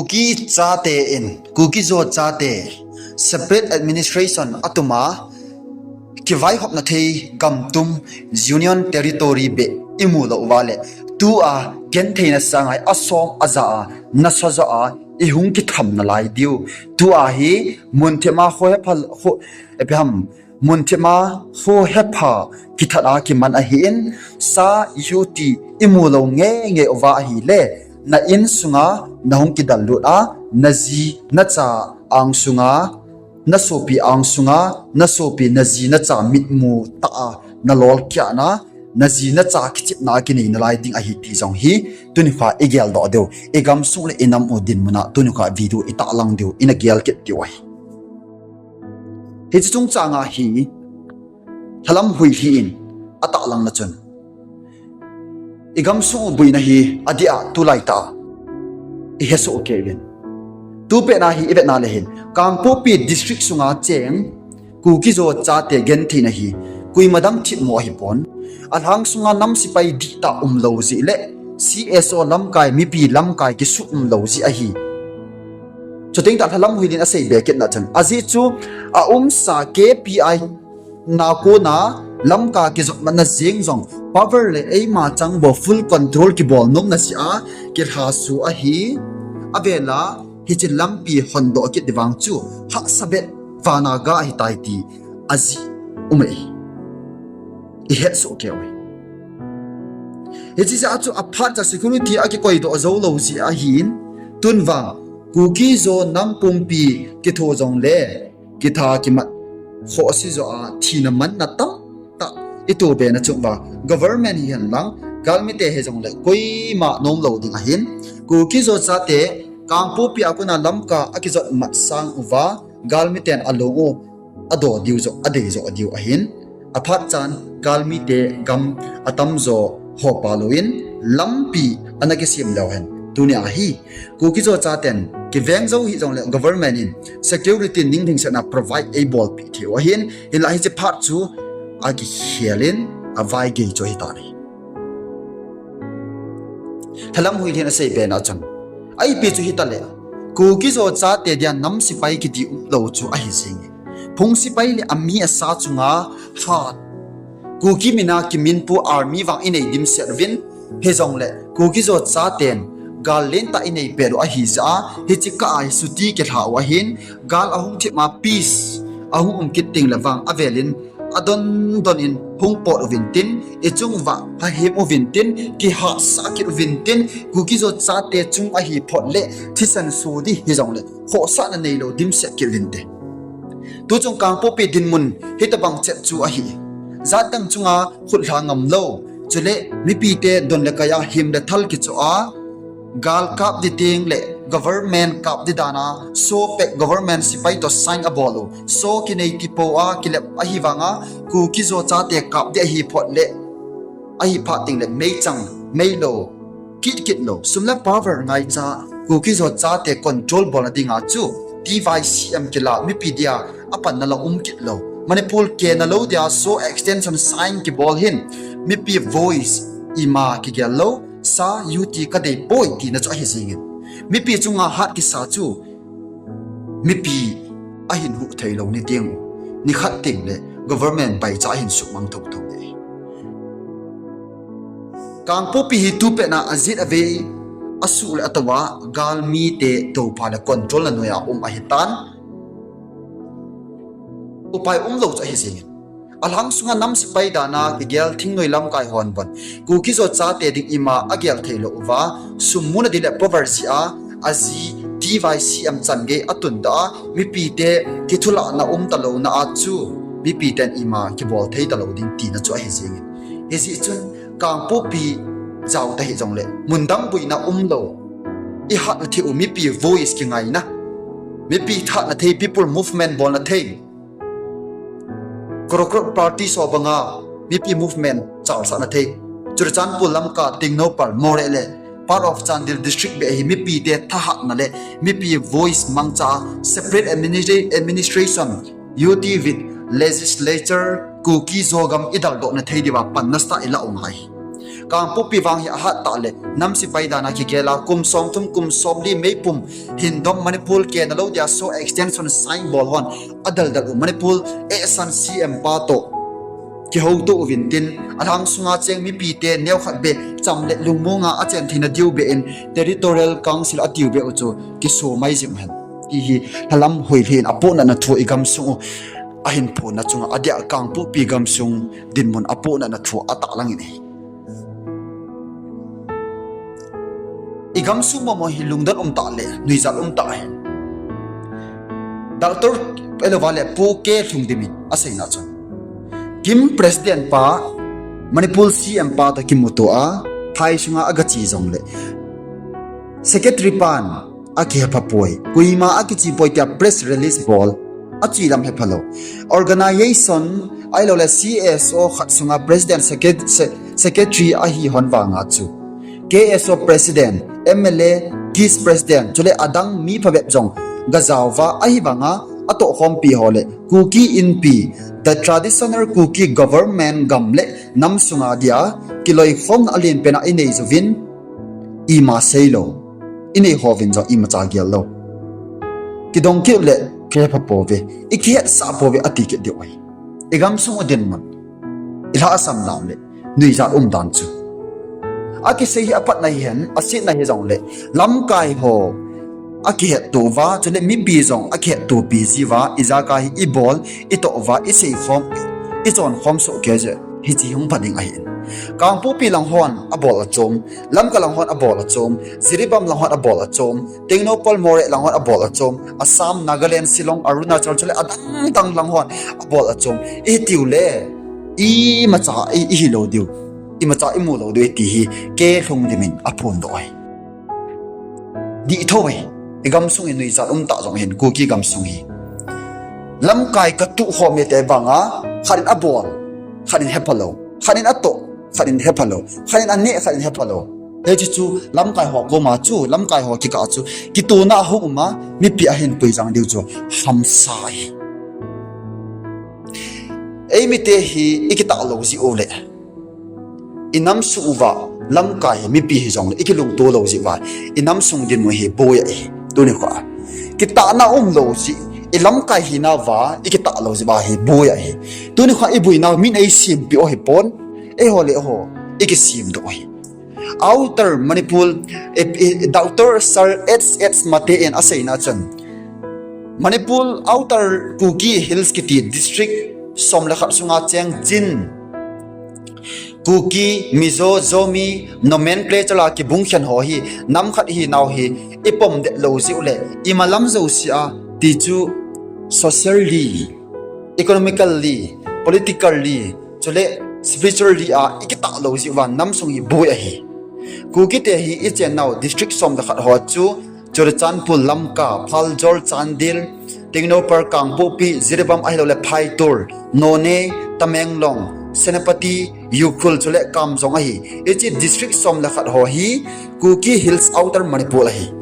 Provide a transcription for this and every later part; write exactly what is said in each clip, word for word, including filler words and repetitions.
Kuki chate in, Kuki Zo chate separate administration atum a, kivaihopna thei gamtum, Union Territory beh imu lou uva le, tua gentheina sanga hi asom aja a, nasa jo a, ihung kitham nalai diu. Tua hi mun thim a kho hepha, kho, ipi ham, mun thim a kho hepha kithat a kiman ahin, sa yu ti imu lou ngeingei uva ahile, na insunga nahung kidallut a, naji nacha angsunga, nasopi angsunga, nasopi naji nacha mitmu tah a nalolkhah na, naji nacha kichepna kinei nalai ding ahi ti jong hi, tunikho igeldoh diu, igamsung le inam u dinmun a tunikho video itahlang diu, ina gel kit diu ahi. Hiche chungchang a hi, lhalam huilhi in atahlangna chun, igamsung u boina hi adeh a tulaitah a ihesoh kei uvin. Tupet na hi ivet na le hin, Kangpokpi District sunga cheng Kuki Zo chate gentheina hi koima dang themmo ahipon, alhang sunga nam sepai dihtah umlou jeh le C S O lamkai, mipi lamkai kisuh umlou jeh ahi. Chuteng tah lhalam huilhi in aseibe kitna chun, ajeh chu aumsa K P I na kona Lamka kijotmatna jeng jong power le eima changbou full control kibol nomna jeh a kilhaso ahi. Avel a hiche lampi hondoh kit ding vang chu hahsa beh vana ga ahitai ti ajeh um e. Ihetsoh kei uve. Hiche jeh a chu aphatcha security akikoidoh joulou jeh ahin, tun vang Kuki Zo nam pumpi kitho jongle kitha kimat khohse jo a thina manna tamtah itoh bena chung uva, government hihen lang, galmite hijongle koima nomlou ding ahin, Kuki Zo chate Kangpokpi a kona Lamka akijotmat sang uva, galmiten along u ado diu jo, adei jo diu ahin, aphatchan galmite gam atamjo hopa louvin lampi ana kisem leu hen, tunia hi Kuki Zo chaten kiveng jou hijongle government in security ninglhingsetna provide eibolpeh theiu ahin, hinlah hiche phat chu akikhel in avaigei chu ahitan ahi. Lhalam huilhi in aseibe na chun, ipi chu hitale, Kuki Zo chate dia nam sepai kiti umlou chu ahi jenge. Phung sepai le ami asa chunga hat, Kuki mina kiminpo army vang inei dimset uvin, hijongle Kuki Zo chaten gal lentah inei pet u ahi jeh a, hiche kah a hi chuti kilha u ahin, gal ahung thim a peace ahung um kit tengle vang avel in adondon in hung pot uvin tin, ichung uva hahem uvin tin, kihatsah kit uvin tin, Kuki Zo chate chung ahi phot le thisan so ding hijongle khohsahna neilou dimset kit uvinte. Tuchung Kangpokpi dinmun hitobang chet chu ahi. Jatdang chunga khutlha ngamlou, chule mipite don le kai a hem le thal kichoh a, gal kap ding tengle government kap ding dan a SoO pact, government sepai toh sign abol u, SoO kinei tipou a kilep ahivanga, Kuki Zo chate kap ding ahi phot le, ahi phat tengle meichang, meilou, kitkit lou, sum le power ngaicha, Kuki Zo chate control bolna dinga chu T Y C M kila mipi dia apanna la um kit lou, Manipur kena lou dia SoO extension sign kibol hin, mipi voice ima kigel lou, sa U T kadeipoi tina chu ahi jengin, mipi chunga hat kisa chu mipi ahin huh theilou ni ding, nikhat tengle government paicha ahin suhmang thouthou e. Kangpokpi hi tupet na ajet avei asuh le atou a, galmite toupha le control na noiya um ahitan, upai umlou chu ahi jengin. Alhang sunga nam sepai dan a kigel thingnoi lamkai hon bon, Kuki Zo chate ding ima agel theilou uva, sum muna ding le power jeh a, aji T Y C M changei atundoh a, mipite kithulahna umtalouna a chu mipiten ima kibol thei talou ding tina chu ahi jengin. Hijeh chun Kangpokpi jaota hijongle, mun dang boina umlou, ihat thei u mipi voice kingaina, mipi thatna thei, people movement bolna thei, Crocodile Party ho banga mipi movement chalsahna thei, Churachandpur, Lamka, Tengnoupal, Moreh le part of Chandel district beh hi mipite thahatna le mipi voice mangcha a separate administra-, administration, U T with legislature, Kuki Zo gam idaldohna thei diuva pan nasatah a ilah u ngai. Kangpokpi vang hi ahat tah le, nam sipai dan a kigel a, kum somthum, kum somli meipum hin dom Manipur kena lou dia SoO extension sign bol hon adaldal u Manipur eighty-seven C M pa toh kihouto uvin tin, alhang sunga cheng mipite neokhat beh cham le lungmong a achen theina diu beh in Territorial Council atiu beh u chu kiso mai jing hen. Ti hi lhalam hoilhei in apohnatna thu i gamsung u ahin phonna chunga adia Kangpokpi gamsung dinmun apohnatna thu atahlang in ahi. I gamsung momo hi lungdon um tah le nuijat um tah ahi. Doctor Elovale Pu K Lhungdim in aseina chun, KIM President pa, Manipur C M pa toh kimuto a, phai sunga agache jongle, Secretary pan akihepha poi, koima akiche poi tia press release bol, ache lam hepha lou. Organization ahilouleh C S O khat sunga President, Secret-, Se-, Secretary ahi hon vanga chu K S O President, M L A, KIS President, chule adang mi phabep jong gajao va, ahivanga atohkhompi ho le Kuki Inpi, the traditional Kuki government gam le nam sunga dia kiloikhomna alen pena inei jouvin, ima seilou, inei hovin jong imacha gel lou. Kidong kit le, kihepha pouve, ikihetsah pouve ati kit diu ahi. I gamsung u dinmun, ilhahsam dan le nuijat um dan chu akisei hi apatna hihen, asetna hijongle, lamkai ho akihetto uva, chule mipi jong akihettopi jiuva, ijakai hi ibol, itoh uva, iseikhom, ichonkhom soh kei jeh, hiche hung pha ding ahin. Kangpokpi lang hon abol achom, Lamka lang hon abol achom, Jiribam lang hon abol achom, Tengnoupal Moreh lang hon abol achom, Assam, Nagaland, Shillong, Arunachal, chule adang dang lang hon abol achom ihitiu le, imacha i, ihilou diu, imacha imu lou diu ti hi K Lhungdim in aphondoh ahi. Dih thou ahi. I gamsung hi nuijat um tah jong hin, Kuki gamsung hi lamkai katuh khom e ti vanga, khat in abol, khat in hepha lou, khat in atoh, khat in hepha lou, khat in aneh, khat in hepha lou. Hiche chu lamkai ho koma chu, lamkai ho kikah chu kitona ahung um a, mipi ahin puijang diu chu hamsa ahi. Eimite hi ikitah lou jeh u le, inamsung uva lamkai hi mipi hijongle ikilungto lou jeh uva, inamsung dinmun hi boi ahi. Tuni khoa kitahna umlou jeh, ilamkai hinauva ikitah lou jeh uva hi boi ahi. Tuni khoa iboinau min eisempeh u ahipon, eiho le eiho ikisemdoh u ahi. Outer Manipur, eh, eh, Doctor Sir H H Mate in aseina chun, Manipur Outer Kuki Hills kiti district som le khat sunga cheng Chin, Kuki, Mizo, Zomi nomenclature a kibungkhen ho hi nam khat ihinau hi ipomdet lou jeh u le, imalam jousea, ti chu socially, economically, politically, chule spiritually a ikitah lou jeh uva namsung hi boi ahi. Kukite hi ichennau district som le khat ho chu Churachandpur, Lamka, Phalzor, Chandel, Tengnoupal, Kangpokpi, Jiribam ahilouleh Phaitur, Noney, Tamenglong, Senapati, Ukhrul chule Kamjong ahi. Hiche district som le khat ho hi Kuki Hills Outer Manipur ahi.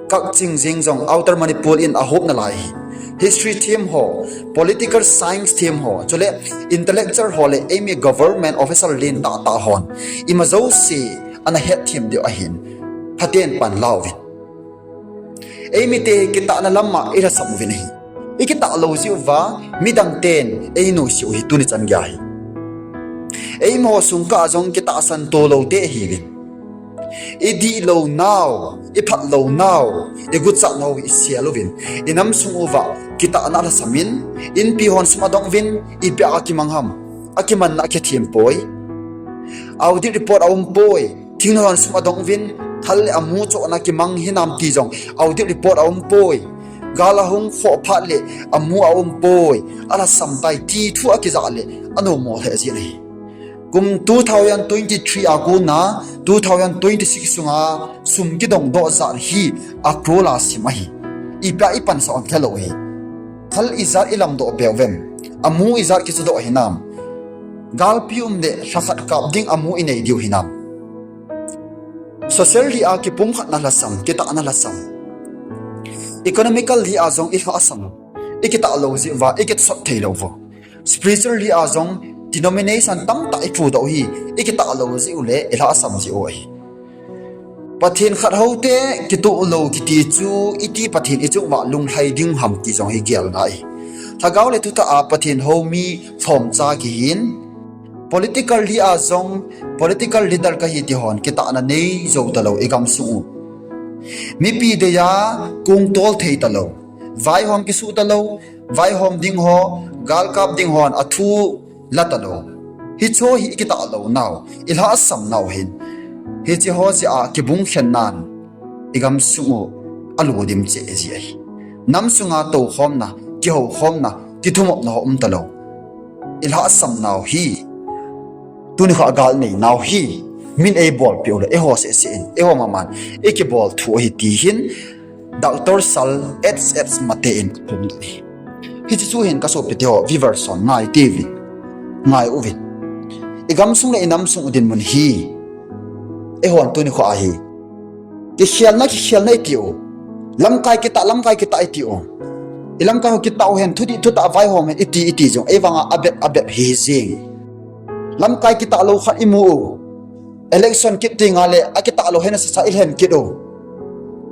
Kakching jeng jong Outer Manipur in ahop nalai ahi. History them ho, political science them ho, chule intellectual ho le eimi government official lentah tah hon ima jouse ana hetthem diu ahin, phaten panla uvin. Eimite kitahna lama ilhasam uvin ahi. Ikitah lou jeh uva midang ten einuisat u hi tuni chan geiya hi. Eimiho sungkah a jong kitahsan to loute ihiuvin. Idih lounau, iphat lounau, iguchatnau isel uvin, inamsung uva kitahna alhasam in, inpi hon sum adong uvin, ipi a akimang ham, akimanna akithem poi. Audit report aumpoi, thingnoi hon sum adong uvin, thal le amu chohna kimang hinam ti jong audit report aumpoi. Gal ahung khoh phat le amu aumpoi, alhasam tai ti thu akijah le anommo lheh jin ahi. Kum two thousand twenty-three a kona two thousand twenty-six sunga sum kidongdoh jat hi a crore a sim ahi. Ipi a ipansah u kilou ahi. Thal ijat ilamdoh be uvem? Amu ijat kichohdoh hinam? Galpi um le lhakhat kap ding amu inei diu hinam? Social dia kipumkhatna lhasam, kitahna lhasam, economical dia jong ilhasam, ikitah lou jeh uva ikisot thei lou uvo. Spiritual dia jong denomination tamtah ipudoh u hi, ikitah lou jeh u le ilhahsam jeh u ahi. Pathen khat houte kitoh lou kiti chu iti Pathen ichung uva lunglhai ding ham ti jong hi gelna ahi. Lhagao le thutah a Pathen hou mi lhomcha kihin, politically a jong political leader kahi ti hon kitahna nei jou talou igamsung u. Mipi deiya kongtol thei talou, vaihom kisuh talou, vaihom ding ho, galkap ding hon athu la talou. Hicheho hi ikitah lounau, ilhahsam nau hin, hicheho jeh a kibungkhennan igamsung u alodim cheh ji ahi. Namsunga toukhomna, kihoukhomna, kithumopna ho um talou. Ilhahsam nau hi, tunikho a gal neinau hi, min eibolpeh u le eiho sehseh in, eiho maman ikibol thu ahi ti hin Doctor Sal H H Mate in aphongdoh ahi. Hiche chu hin kasopiteho, viewers hon ngai tiuvin, ngai uvin. Igamsung le inamsung u dinmun hi, eihon tunikho a hi kikhelna, kikhelna itiu, lamkai kitah, lamkai kitah itiu, ilamkai ho kitah uhen, thudih thutah vaihom hen iti, iti jong eivanga abep, abep hijeng. Lamkai kitah lou khat imu u, election kit tengle akitah lou hen asasa ilhen kit u.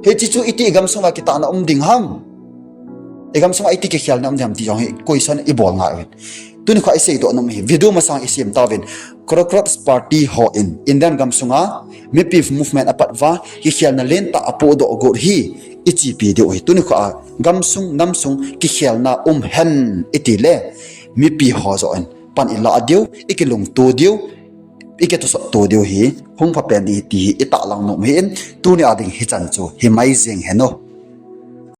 Hiche chu iti igamsunga kitahna um ding ham, igamsunga iti kikhelna um ding ham ti jong hi question ibol ngai uvin. Tunikho a iseidoh nom hi, video masang isem tauvin, Crocodiles Party hon Indian gamsunga mipi movement apat uva kikhelna lentah apohdoh got hi ichepi diu ahi. Tunikho a gamsung namsung kikhelna um hen itile, mipi ho joh in pan ilah diu, ikilungto diu, ikitosot to diu hi hung phapen ding ahi ti hi itahlang nom ahin, tunia ding hichan chu himai jeng hen o.